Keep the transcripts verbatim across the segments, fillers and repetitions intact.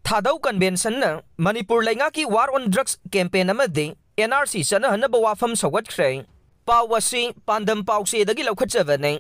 ꯊꯥꯗꯧ ꯀꯟꯚꯦꯟꯁꯟꯅ ꯃꯅꯤꯄꯨꯔ ꯂꯩꯉꯥꯛꯀꯤ War on Drugs campaign ꯑꯃꯗꯤ N R C ꯆꯠꯅꯍꯟꯅꯕ ꯋꯥꯐꯝ ꯁꯧꯒꯠꯈ꯭ꯔꯦ꯫ ꯄꯥꯎ ꯑꯁꯤ ꯄꯥꯟꯗꯝ ꯄꯥꯎꯆꯦꯗꯒꯤ ꯂꯧꯈꯠꯆꯕꯅꯤ꯫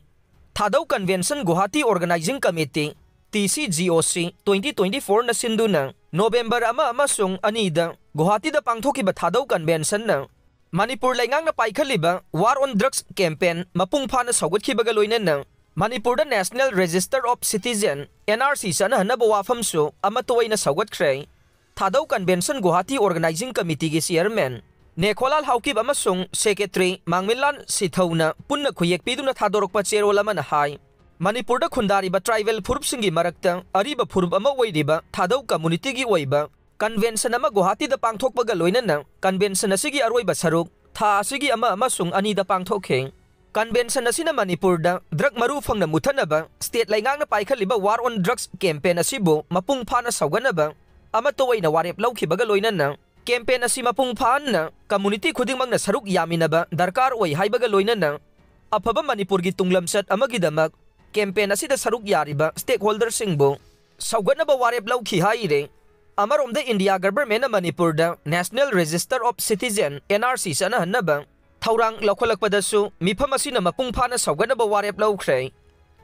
ꯊꯥꯗꯧ convention Guwahati organising committee, T C G O C, twenty twenty-four ꯅ ꯁꯤꯟꯗꯨꯅ ꯅꯣꯕꯦꯝꯕꯔ ꯑꯃ ꯑꯃꯁꯨꯡ ꯑꯅꯤꯗ ꯒꯨꯋꯥꯍꯥꯇꯤꯗ ꯄꯥꯡꯊꯣꯛꯈꯤꯕ ꯊꯥꯗꯧ ꯀꯟꯚꯦꯟꯁꯟꯅ ꯃꯅꯤꯄꯨꯔ ꯂꯩꯉꯥꯛꯅ ꯄꯥꯏꯈꯠꯂꯤꯕ War on Drugs campaign ꯃꯄꯨꯡ ꯐꯥꯅ ꯁꯧꯒꯠꯈꯤꯕꯒ ꯂꯣꯏꯅꯅ ꯃꯅꯤꯄꯨꯔꯗ National Register of Citizen, N R C ꯆꯠꯅꯍꯟꯅꯕ ꯋꯥꯐꯝꯁꯨ ꯑꯃꯠꯇ ꯑꯣꯏꯅ ꯁꯧꯒꯠꯈ꯭ꯔꯦ꯫ ꯊꯥꯗꯧ convention Guwahati organising ꯀꯃꯤꯇꯤꯒꯤ chairman ꯅꯦꯈꯣꯂꯥꯜ Haokip ꯑꯃꯁꯨꯡ ꯁꯦꯀ꯭ꯔꯦꯇꯔꯤ ꯃꯥꯡꯃꯤꯟꯂꯥꯜ ꯁꯤꯊꯧꯅ ꯄꯨꯟꯅ ꯈꯨꯌꯦꯛ ꯄꯤꯗꯨꯅ ꯊꯥꯗꯣꯔꯛꯄ ꯆꯦꯔꯣꯜ ꯑꯃꯅ ꯍꯥꯏ, ꯃꯅꯤꯄꯨꯔꯗ ꯈꯨꯟꯗꯥꯔꯤꯕ ꯇ꯭ꯔꯥꯏꯕꯦꯜ ꯐꯨꯔꯨꯞꯁꯤꯡꯒꯤ ꯃꯔꯛꯇ ꯑꯔꯤꯕ ꯐꯨꯔꯨꯞ ꯑꯃ ꯑꯣꯏꯔꯤꯕ ꯊꯥꯗꯧ ꯀꯝꯃꯨꯅꯤꯇꯤꯒꯤ ꯑꯣꯏꯕ ꯀꯟꯚꯦꯟꯁꯟ ꯑꯃ ꯒꯨꯋꯥꯍꯥꯇꯤꯗ ꯄꯥꯡꯊꯣꯛꯄꯒ ꯂꯣꯏꯅꯅ ꯀꯟꯚꯦꯟꯁꯟ ꯑꯁꯤꯒꯤ ꯑꯔꯣꯏꯕ ꯁꯔꯨꯛ ꯊꯥ ꯑꯁꯤꯒꯤ ꯑꯃ ꯑꯃꯁꯨꯡ ꯑꯅꯤꯗ ꯄꯥꯡꯊꯣꯛꯈꯤ꯫ ꯀꯟꯚꯦꯟꯁꯟ ꯑꯁꯤꯅ ꯃꯅꯤꯄꯨꯔꯗ ꯗ꯭ꯔꯒ ꯃꯔꯨ ꯐꯪꯅ ꯃꯨꯠꯊꯠꯅꯕ ꯁ꯭ꯇꯦꯠ ꯂꯩꯉꯥꯛꯅ ꯄꯥꯏꯈꯠꯂꯤꯕ War on Drugs campaign ꯑꯁꯤꯕꯨ ꯃꯄꯨꯡ ꯐꯥꯅ ꯁꯧꯒꯠꯅꯕ ꯑꯃꯠꯇ ꯑꯣꯏꯅ ꯋꯥꯔꯦꯞ ꯂꯧꯈꯤꯕꯒ ꯂꯣꯏꯅꯅ campaign ꯑꯁꯤ ꯃꯄꯨꯡ ꯐꯥꯍꯟꯅ ꯀꯝꯃꯨꯅꯤꯇꯤ ꯈꯨꯗꯤꯡꯃꯛꯅ ꯁꯔꯨꯛ ꯌꯥꯃꯤꯟꯅꯕ ꯗꯔꯀꯥꯔ ꯑꯣꯏ ꯍꯥꯏꯕꯒ ꯂꯣꯏꯅꯅ ꯑꯐꯕ ꯃꯅꯤꯄꯨꯔꯒꯤ ꯇꯨꯡꯂꯝꯆꯠ ꯑꯃꯒꯤꯗꯃꯛ campaign ꯑꯁꯤꯗ ꯁꯔꯨꯛ ꯌꯥꯔꯤꯕ ꯁ꯭ꯇꯦꯛꯍꯣꯜꯗꯔꯁꯤꯡꯕꯨ ꯁꯧꯒꯠꯅꯕ ꯋꯥꯔꯦꯞ ꯂꯧꯈꯤ ꯍꯥꯏꯔꯤ꯫ ꯑꯃꯔꯣꯝꯗ ꯏꯟꯗꯤꯌꯥ ꯒꯚꯔꯟꯃꯦꯟꯠꯅ ꯃꯅꯤꯄꯨꯔꯗ National Register of Citizen, N R C ꯆꯠꯅꯍꯟꯅꯕ ꯊꯧꯔꯥꯡ ꯂꯧꯈꯠꯂꯛꯄꯗꯁꯨ ꯃꯤꯐꯝ ꯑꯁꯤꯅ ꯃꯄꯨꯡ ꯐꯥꯅ ꯁꯧꯒꯠꯅꯕ ꯋꯥꯔꯦꯞ ꯂꯧꯈ꯭ꯔꯦ꯫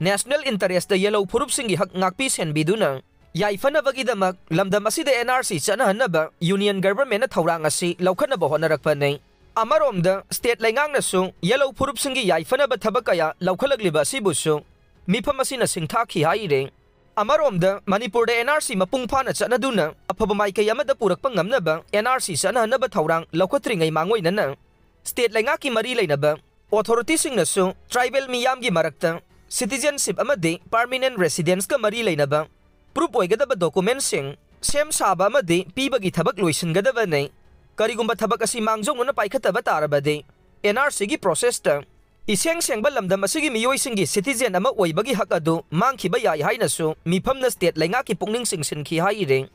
ꯅꯦꯁꯅꯦꯜ ꯏꯟꯇꯔꯦꯁꯇ ꯌꯦꯜꯍꯧ ꯐꯨꯔꯨꯞꯁꯤꯡꯒꯤ ꯍꯛ ꯉꯥꯛꯄꯤ ꯁꯦꯟꯕꯤꯗꯨꯅ ꯌꯥꯏꯐꯅꯕꯒꯤꯗꯃꯛ ꯂꯝꯗꯝ ꯑꯁꯤꯗ N R C ꯆꯠꯅꯍꯟꯅꯕ ꯌꯨꯅꯤꯌꯟ ꯒꯚꯔꯟꯃꯦꯟꯠꯅ ꯊꯧꯔꯥꯡ ꯑꯁꯤ ꯂꯧꯈꯠꯅꯕ ꯍꯣꯠꯅꯔꯛꯄꯅꯤ꯫ ꯑꯃꯔꯣꯝꯗ ꯁ꯭ꯇꯦꯠ ꯂꯩꯉꯥꯛꯅꯁꯨ ꯌꯦꯜꯍꯧ ꯐꯨꯔꯨꯞꯁꯤꯡꯒꯤ ꯌꯥꯏꯐꯅꯕ ꯊꯕꯛ ꯀꯌꯥ ꯂꯧꯈꯠꯂꯛꯂꯤꯕ ꯑꯁꯤꯕꯨꯁꯨ ꯃꯤꯐꯝ ꯑꯁꯤꯅ ꯁꯤꯡꯊꯥꯈꯤ ꯍꯥꯏꯔꯤ꯫ ꯑꯃꯔꯣꯝꯗ ꯃꯅꯤꯄꯨꯔꯗ N R C ꯃꯄꯨꯡ ꯐꯥꯅ ꯆꯠꯅꯗꯨꯅ ꯑꯐꯕ ꯃꯥꯏꯀꯩ ꯑꯃꯗ ꯄꯨꯔꯛꯄ ꯉꯝꯅꯕ N R C ꯆꯠꯅꯍꯟꯅꯕ ꯊꯧꯔꯥꯡ ꯂꯧꯈꯠꯇ꯭ꯔꯤꯉꯩ ꯃꯥꯡꯑꯣꯏꯅꯅ ꯁ꯭ꯇꯦꯠ ꯂꯩꯉꯥꯛꯀꯤ ꯃꯔꯤ ꯂꯩꯅꯕ ꯑꯣꯊꯣꯔꯤꯇꯤꯁꯤꯡꯅꯁꯨ ꯇ꯭ꯔꯥꯏꯕꯦꯜ ꯃꯤꯌꯥꯝꯒꯤ ꯃꯔꯛꯇ ꯁꯤꯇꯤꯖꯦꯟꯁꯤꯞ ꯑꯃꯗꯤ ꯄꯔꯃꯤꯅꯦꯟꯠ ꯔꯦꯁꯤꯗꯦꯟꯁꯀ ꯃꯔꯤ ꯂꯩꯅꯕ ꯄ꯭ꯔꯨꯐ ꯑꯣꯏꯒꯗꯕ ꯗꯣꯀꯨꯃꯦꯟꯠꯁꯤꯡ ꯁꯦꯝ ꯁꯥꯕ ꯑꯃꯗꯤ ꯄꯤꯕꯒꯤ ꯊꯕꯛ ꯂꯣꯏꯁꯤꯟꯒꯗꯕꯅꯤ꯫ ꯀꯔꯤꯒꯨꯝꯕ ꯊꯕꯛ ꯑꯁꯤ ꯃꯥꯡꯖꯧꯅꯅ ꯄꯥꯏꯈꯠꯇꯕ ꯇꯥꯔꯕꯗꯤ N R Cꯒꯤ ꯄ꯭ꯔꯣꯁꯦꯁꯇ ꯏꯁꯦꯡ ꯁꯦꯡꯕ ꯂꯝꯗꯝ ꯑꯁꯤꯒꯤ ꯃꯤꯑꯣꯏꯁꯤꯡꯒꯤ ꯁꯤꯇꯤꯖꯦꯟ ꯑꯃ ꯑꯣꯏꯕꯒꯤ ꯍꯛ ꯑꯗꯨ ꯃꯥꯡꯈꯤꯕ ꯌꯥꯏ ꯍꯥꯏꯅꯁꯨ ꯃꯤꯐꯝꯅ ꯁ꯭ꯇꯦꯠ ꯂꯩꯉꯥꯛꯀꯤ ꯄꯨꯛꯅꯤꯡ ꯆꯤꯡꯁꯤꯟꯈꯤ ꯍꯥꯏꯔꯤ꯫